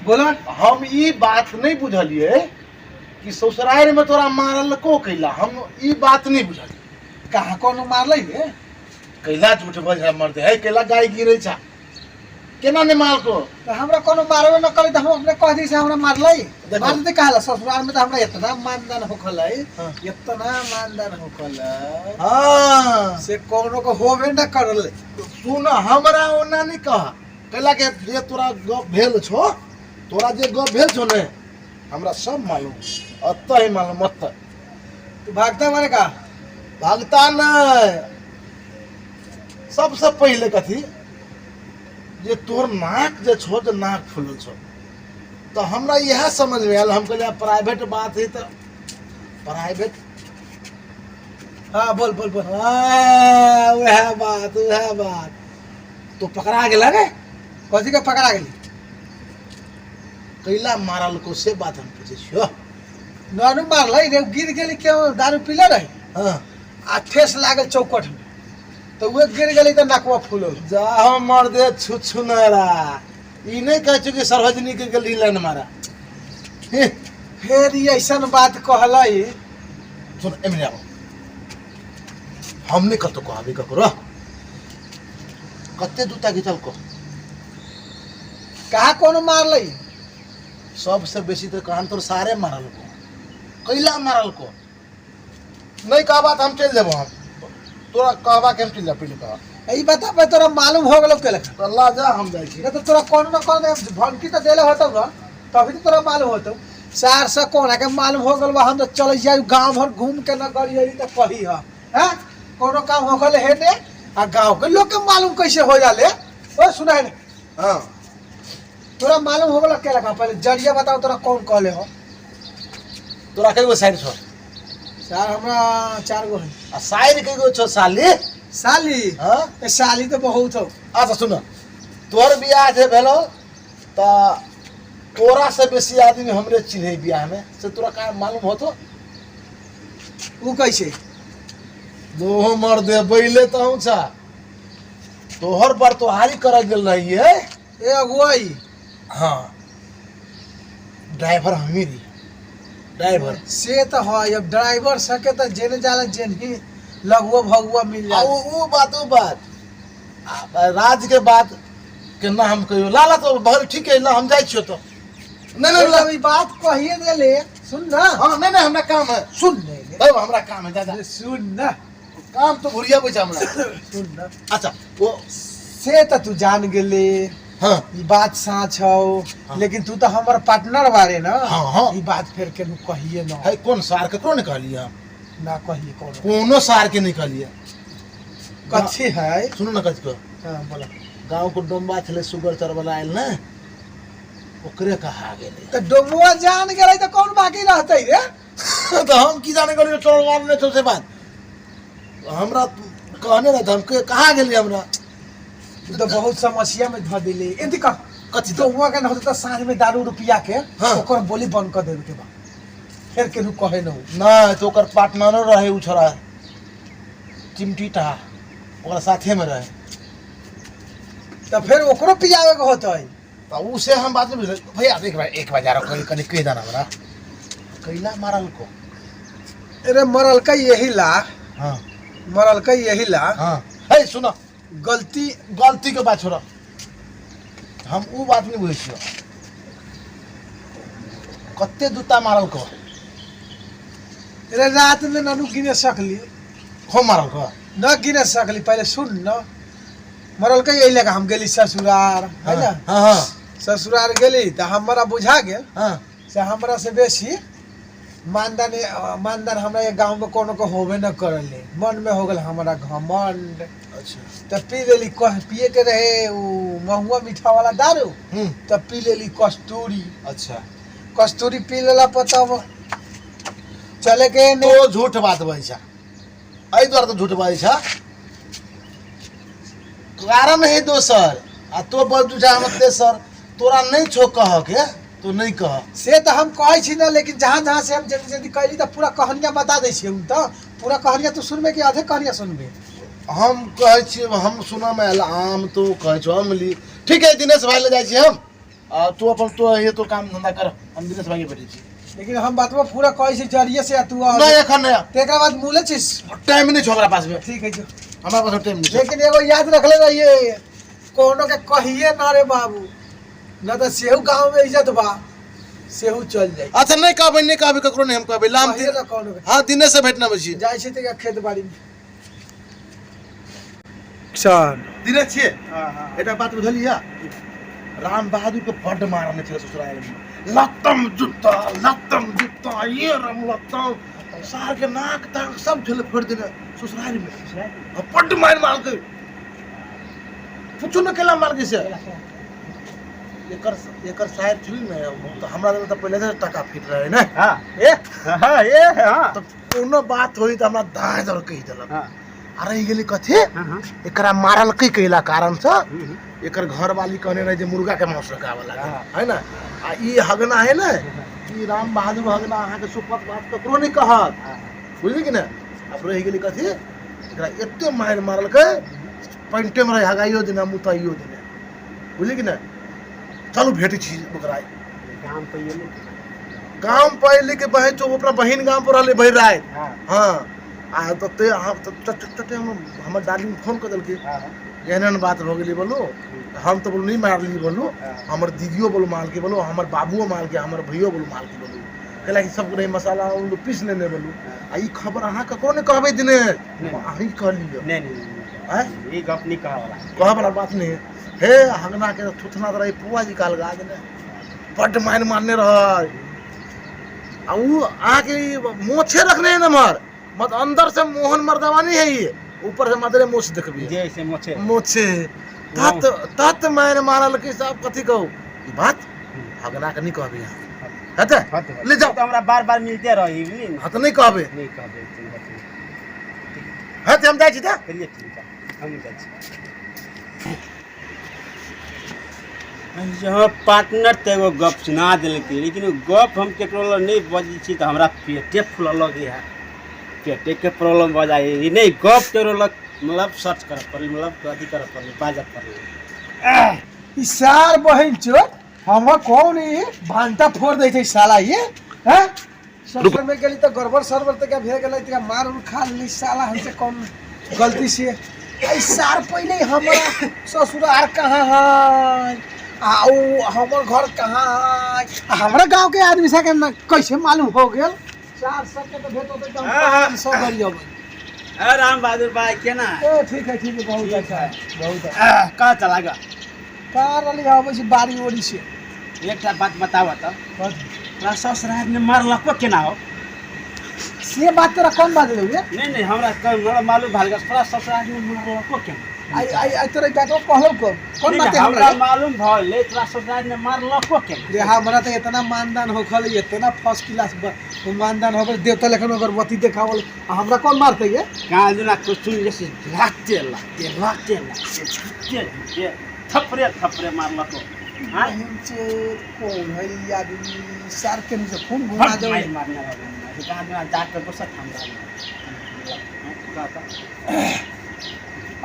बोला। हम ई बात नहीं बुझलिए कि ससुराल में तोरा मारल को कैला, हम ई बात नहीं बुझलिए। कहाँ कोनो मारलै रे? कैला झूठ बज मर दे है, कैला गाय गिरे छा, केना नहीं मारको? तो हमरा कोनो मारबे न करे त हम अपने कह दी से हमरा मारलै। देखो। मार दे काला ससुराल में त हमरा इतना मानदान होखलै। हाँ। इतना मानदान होखलै। हाँ। से कोनो को होबे न करलै। सुन, हमरा ओना नहीं कह, कैला के जे तोरा गप भेल छो, तोरा जे गप भेल छो ने, हमरा सब मालूम, अतः ही मालूम अतः। तू भागता मारे का? भागता नहीं। सबसे पहले कथी जे तोर नाक जे छो, जे नाक फूलल छो, तो हमरा इएह समझ में आयल, हम कहलियै प्राइवेट बात है तो प्राइवेट। हाँ बोल बोल बोल। हाँ, वह बात, वह बात तो पकड़ा गेला रे। कथी के पकड़ा गेली? कैला मारल को से बात हम पूछे छियो। नानू मारलै रे, गिर गेली क्यों, दारू पीले रहे। हाँ। आ ठेस लागल चौकट में तो वह गिर गेली तो नाकवा फूलल। जा हम मर दे छुछुनरा, ई नहीं कहै छौ कि सार्वजनिक के गेली लाइन मारा। हे। फेर ई ऐसन बात कहलै। सुन एमने आओ, हम नहीं कतौ कहबी ककरो। कते जूता घिचल को? कहाँ कोनो मारलै? सबसे बेसी तो कहन तोर सारे मारल को। कैला मारल को? नहीं कहबा तो हम चलि जेबो, हम तोरा कहबा के हम चलि जाब, पहिले कह। ई बता पे तोरा मालूम हो गेलौ केलक? तो ला जा, हम जाइ छी। नहीं तो तोरा कोनो न कोनो भनकी तो देले होतौ न, तभी तो तोरा मालूम होतौ। सार से कोना के मालूम हो गेल बा, हम तो चलै जाइ गांव भर घूम के न गरी त कही ह। हैं कोनो काम हो गेल हे ने, आ गांव के लोग के मालूम कैसे हो जाले? ओ सुना है ने? हाँ। तोरा मालूम हो गेल केलक? पहले जरिया बताओ तोरा कौन कहले हो? तोरा कई गो साइड छौ? सार हमरा 4 गो है। आ साइड कई गो छौ साली? साली? हाँ? ए साली तो बहुत हो। अच्छा सुन, तोहर बियाह जे भेलो त तोरा से बेसी आदमी हमरे चिन्हे बियाह में, से तोरा का मालूम होतो? उ कैसे? दोहो मर दे बैले त हूं छा, तोहर पर तोहारी कर गेल रही है। ए अगुआई। हाँ ड्राइवर हमी रही, ड्राइवर से तो है। अब ड्राइवर सके तो जेने जाला जेनही लगुआ भगुआ मिल आ जाला। उ बात, उ बात। आ, राज के बात केना हम कहियो? लाला तो भल ठीक है, ला हम जाइ छियो तो। नहीं, नहीं, ला। ई बात कहिए देले, सुन ना। हाँ, नहीं, नहीं, हमरा काम है। सुन नहीं, नहीं। तब हमरा काम है दादा। सुन ना। काम तो भुरिया बैठा हमरा। सुन ना। अच्छा, वो से तो तू जान गेले। हाँ। ई बात साच हो। हाँ। लेकिन तू तो हमर पार्टनर बारे ना। हाँ, हाँ। ई बात फिर के कहिए ना। है, कौन सार के कौन कहलिए हम? ना कहिए कोनो। कोनो सार के नहीं कहलिए। कथी है? सुनो ना कथी कह। हाँ, बोला। गांव को डोम्बा छले सुगर चरवला आयल ना, ओकरे कहा गेले। तो डोमुआ जान गेलै तो कौन बाकी रहतै रे? तो हम की जाने गेलियै चोरवा ने छौ से बात। हमरा कहने रहै त हम के कहाँ गेलियै हमरा? तू तो बहुत समस्या में धऽ देले। एंती कर। कथी? डोमुआ के न होतै त साँझ में दारू रुपया के हाँ। ओकर बोली बंद कर देबे के बा। फेर केनू कहे न हो। नहीं तो ओकर पार्टनरो रहे उ छोरा चिमटी टा, ओकरा साथे में रहे। तो फिर ओकरो पियावे के होतै। तो उ से हम बात नहीं बुझल भैया। एक बार, एक बार जा रहा कनी कनी कह देना हमरा कैला मारल को। अरे मरल का यही ला। हाँ। मरल का यही ला। हाँ। हे सुनो। गलती गलती के बात छोड़ा, हम उ बात नहीं बुझै छियो। कते जूता मारल को? अरे रात में ननू गिने सकली। हो मारल को? न गिने सकली, पहले सुन न। मरल का यही लगा, हम गेली ससुरार है ना? हाँ, हाँ। ससुरार गेली तो हमरा बुझा गेल। हाँ। से हमरा से बेसी मानदान हमरा ये गांव में कोनो को होबे न करले। मन में हो गेल हमरा घमंड। अच्छा। तो पी लेली, कह पिए के रहे उ महुआ मीठा वाला दारू। तो पी लेली कस्तूरी। अच्छा। कस्तूरी पी लेला पर तब चले के ने। तो झूठ बात बजै छा, एहि दुआरे तो झूठ बजै छा, कारण है दोसर आ तो बजू छा हम तेसर। तोरा नहीं छो कह के तो नहीं कह। से तो हम कहै छी ना, लेकिन जहाँ जहाँ से हम जल्दी जल्दी कहली तो पूरा कहानियाँ बता दै छियै हम। तो पूरा कहानियाँ तू सुनबे कि आधे कहानियाँ सुनबे? हम कहै छियै, हम सुनऽ में आयल आम, तो कहै छौ अमली। ठीक है दिनेश भाई ले जाइ छी हम। आ तू अपन तो ये तो काम धंधा कर, हम दिनेश भाई के भेटै छी। लेकिन हम बातवा पूरा कहै छी जरिए से आ तू आ। नहीं एखन नहीं, तेकरा बाद मुले छिस। टाइम नहीं छो हमरा पास में। ठीक है जो। हमरा पास टाइम नहीं छो। लेकिन एगो याद रखले रहिए, कोनो के कहिए ना रे बाबू, न तो सेहू गांव में इज्जत बा, सेहू चल जाई। अच्छा नहीं कहबै, नहीं कहबै ककरो, नहीं हम कहबै लाम। कहिए ना कोनो के। हाँ दिनेश से भेटना बची। जाइ छी तऽ खेत बाड़ी में। सर दिनेश छियै, एकटा बात बुझलियै? राम बहादुर के बड्ड मारने छलै ससुराल में, लत्तम जुत्ता लत्तम जुत्ता ये राम लत्तम, सार के नाक ताक सब छलै फोड़ि देने ससुराल में। आ बड्ड मारि मारलकै, पूछू ने केला मारलकै से। एकर एकर सायर छलै ने तऽ हमरा लग तऽ पहिले से टाका फिट रहै ने। हाँ ए हाँ ए हाँ। तऽ कोनो बात होई तऽ हमरा दाय दर कहि देलक। हाँ। आ रहि गेलै कथी, हाँ हाँ एकरा मारलकै कैला कारण से, हम्म, एकर घरवाली कहने रहे जे मुर्गा के मांस रखाबे लागे। हाँ। है ना? आ ई हगना है ने, ई राम बहादुर हगना अहाँके सुपत बात ककरो नहि कहत। हाँ। बुझली कि ने? आब रहि गेलै कथी, एकरा एते मारि मारलकै पैंटे में रहे हगाइयो देने मुताइयो देने, बुझली कि ने? चलू भेटै छी ओकरा। गाम पे ये नहीं। गाम पर अयली के बहन चो अपना बहिन गाम पर रहलै भरि राति। हाँ। हाँ आ तते अहाँ तते हम हमर डार्लिंग फोन कऽ देलकै। हाँ। एहन एहन बात भऽ गेलै बोलू, हम तऽ बोलू नहि मारली बोलू, हाँ। हमर दीदियो बोलू मारलकै बोलू, हमर बाबुओ मारलकै, हमर भैयो बोलू मारलकै बोलू, कैला कि सब रहे मसाला उलो पीस लेने बोलू। आ ई खबर अहाँ ककरो नहि कहबै दिनेश, नहि। अहीं कहलियै। नहीं नहीं नहीं। आँय? ये गप नहीं कहा वाला। कहऽ वाला बात नहि हे। हगना के थुथना तऽ रहै पुआ जी कहलका देने, बड्ड मारि मारने रहै। आ उ अहाँके ई मोछे रखने है नमहर, मत अंदर से मोहन मर्दावानी है ये, ऊपर से मदरे मोछ देखबियै। जे से मोछे। मोछे तत तत मारि मारल कि साहब कथी कहू। ई बात हगना के नहीं कहबी अहाँ, हेतै? हत। ले जाओ। तो हमरा बार बार मिलते रही बुझली ने। हाँ तऽ नहीं कहबै। नहीं कहबे। हेतै, हम जाइ छी तऽ। चलिए ठीक है, हम जाइ छी। यहाँ पार्टनर तऽ एगो गप सुना देलकै, लेकिन ओ गप हम केकरो लग नहि बजै छी तऽ हमरा पेटे फूलऽ लगै है, पेटेके प्रॉब्लम भऽ जाइ है। नहि गप केकरो लग मतलब सर्च करऽ पड़लै, मतलब अथी करऽ पड़लै, बाजऽ पड़लै। ई सार बहिन चोत हमर कौन ई भांटा फोड़ दै छै साला ये हैं? सफर में गेली तऽ गड़बड़ सड़बड़ तऽ भे गेलै, तऽ मार उर खा लेली साला हमसे कौन गलती से। ई सार पहिले हमरा ससुरार कहाँ है आ उ हमर घर कहाँ है, आ हमरा गांव के आदमी सबके न कैसे मालूम हो गेल? सार सबके तऽ भेट होतै तऽ हम हाँ, हाँ। पाँच सौ गरी अबै। अरे राम बहादुर भाई केना? ए ठीक है ठीक है, बहुत अच्छा है, बहुत अच्छा। कहाँ चला गा? कहाँ रहली अबै छी बाड़ी ओड़ी से। एकटा बात बताबऽ तऽ, तोरा ससुराल में मारलको केना हो? से बात तोरा कौन बात रे? नहीं नहीं, हमरा हमरा मालूम भल गेल, तोरा ससुराल में मारलको केना। आई आई आई तोरा ई बात कहलौ कौन कौन नहीं, बात नहीं, हमरा हमरा मालूम भल, तोरा ससुराल में मारलको केना। रे हमरा तऽ इतना मानदान होखल, इतना फर्स्ट क्लास मानदान होखल, देवता लेखन अगरबत्ती देखावल, आ हमरा कौन मारतै ये? कहाँ दिना कुछ सुन जैसे लाते लाते लाते लाते झूठे झूठे थपरे थपरे मारलको। हाँ? बहिन चोद, कौन है ई आदमी? सार के नीचे खून घुमा बड दे। मारि मारने रहै कहाँ दिना जाके बसत हमरा।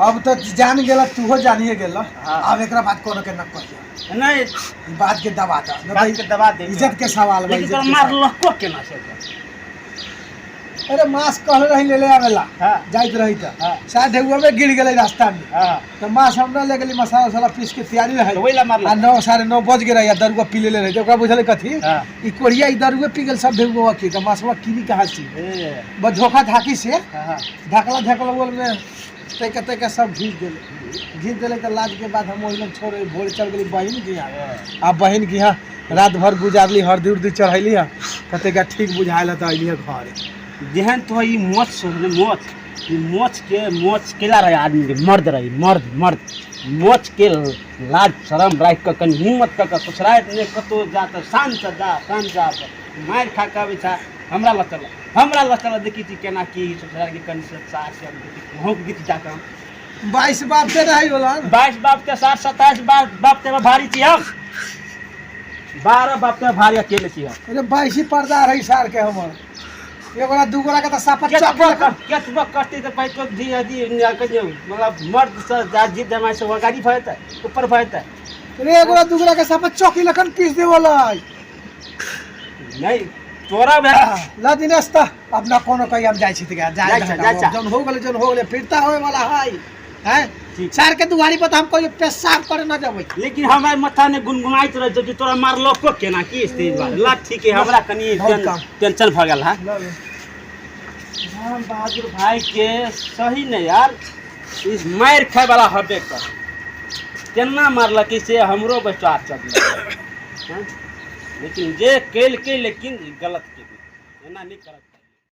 अब तो जान गेला, तूहो जानिए गेला। हाँ। अब एकरा बात कोनो के न कहियो। नहीं। ई बात के दबा द, न बात तऽ के दबा दे। इज्जत के सवाल बा, लेकिन इज्जत तोरा के सवाल। मारलको केना से? अरे मांस कहले रही ले ले आवेला। हाँ। जाइत रही तऽ हाँ। शायद ढेउआ में गिर गेलै रास्ता में। हाँ। तऽ मांस हमरा ले गेली, मसाला उसाला पीस के तैयारी रहे। तऽ ओहि ला मारलक। आ 9 9:30 बज गेल रहे आ दरुआ पी लेले रहे, तऽ ओकरा बुझलै कथी, हाँ। ई कोढ़िया ई दरुए पी गेल सब ढेउआ के, तऽ मांसवा किनी कहाँ से? ए। बस धोखा धाकी से। हाँ, हाँ। धकला धकला बोल में तैका तैका सब घीच देले, घीच देले तऽ लाज के बाद हम ओहि लग छोड़ भोरे चल गेली बहिन के यहाँ। आ बहिन के यहाँ रात भर गुजारली, हरदी उर्दी चढ़ैली है, तऽ तैका ठीक बुझायल तऽ अइली घर। जेहन तो ई मोछ ने मोछ, ई मोछ के मोछ केला रहे आदमी के मर्द रही, मर्द मर्द मोछ के लाज शरम राखि कऽ कनि हिम्मत कऽ कऽ ससुराल नहि कतहु जा तऽ शान से जा, शान से आ, मारि खा कऽ अबै छा हमरा लग चल, हमरा लग चल, देखी छी केना की ससुराल के कनि से सास के हम देखी, भौंक देखी जाकऽ हम। 22 बाप के रही बोला। 22 बाप के साथ 27 बाप के भारी छी हम, 12 बाप के भारी अकेले छी हम। अरे 22 ही पर्दा रही सार के हमर, एगोरा दूगोरा के तऽ सापत केतबो चपल केतबो करतै तऽ भाइ तो धी अथी न कहियो, मतलब मर्द से जा जीत जमाय से अगाडि भऽ जेतै, ऊपर भऽ जेतै। रे एगोरा दूगरा के साफ चौकी लखन पीस देवलै। नहीं तोरा भे ला दिनेश त अब ना कोनो कहीं हम जाइ छी त जा। जाइ छा, जाइ छा। जन हो गेलै, जन हो गेलै, फिरता होए वाला है हैं। ठीक। सार के दुआरी पर त हम कहियो पेशाब करे ना जेबै। लेकिन हमारे माथा ने गुनगुनाइत रहे कि तोरा मारलो को केना की स्थिति बा। ला ठीक है, हमरा कनी बहुत काम। टेंशन भ गेल है। ला ले। राम बहादुर भाई के सही नहीं यार, इस मार खाए वाला हबे कर केना मारलक से हमरो बच्चा चल, लेकिन जे कैल के लेकिन गलत के एना नहीं करत।